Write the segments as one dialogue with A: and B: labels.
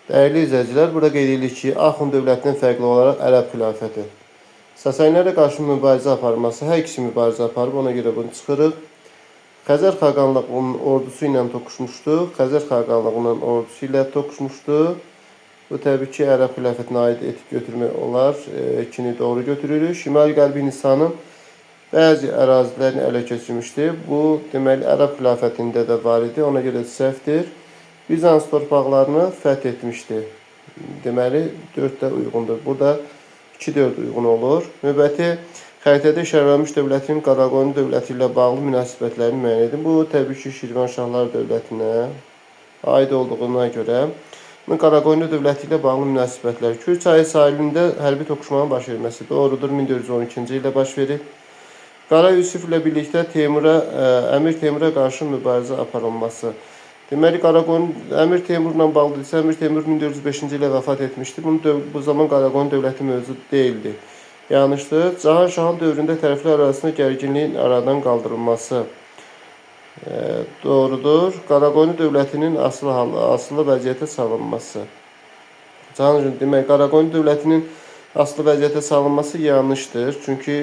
A: Dəyərli izləyicilər, burada qeyd edirik ki, Axund dövlətindən fərqli olaraq Ərəb xilafəti Sasanilərə qarşı mübarizə aparması, hər ikisi mübarizə aparıb, ona görə bunu çıxırıq. Xəzər xaqanlığının ordusu ilə toqquşmuşdu. Xəzər xaqanlığının ordusu ilə toqquşmuşdu. Bu təbii ki, Ərəb xilafətinə aid etib götürmək olar. İkini doğru götürürük. Şimal-Qərbi Hindistanın bəzi ərazilərini ələ keçirmişdi. Bu, deməli, Ərəb xilafətində də var idi. Ona görə səhvdir. Bizans torpaqlarını fəth etmişdi. Deməli, 4 də uyğundur. Burada 2-4 uyğun olur. Növbəti xəritədə işarələnmiş dövlətin Qaraqoyunlu dövləti ilə bağlı münasibətlərini müəyyən edin. Bu, təbii ki, Şirvanşahlar dövlətinə aid olduğuna görə Qaraqoyunlu dövləti ilə bağlı münasibətlər. Kür çayı sahilində hərbi toqquşmanın baş verməsi doğrudur. 1412-ci ildə baş verib. Qara Yusif ilə birlikdə Teymura, Əmir Teymura qarşı mübarizə aparılması. Deməli, Qaraqoyun Əmir Teymurla bağlıdırsa, Əmir Teymur 1405-ci ildə vəfat etmişdi. Bu zaman Qaraqoyun dövləti mövcud deyildi. Yanlışdır. Cahan Şahın dövründə tərəflər arasında gərginliyin aradan qaldırılması. Doğrudur. Qaraqoyunlu dövlətinin asılı vəziyyətə salınması. Cahan, demək, Qaraqoyunlu dövlətinin asılı vəziyyətə salınması yanlışdır. Çünki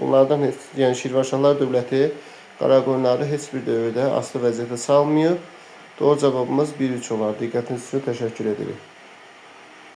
A: bunlardan heç, yəni Şirvanşahlar dövləti Qaraqoyunları heç bir dövrdə asılı vəziyyətə salmayıb. Doğru cavabımız 1-3 olar. Diqqətiniz üçün təşəkkür edirik.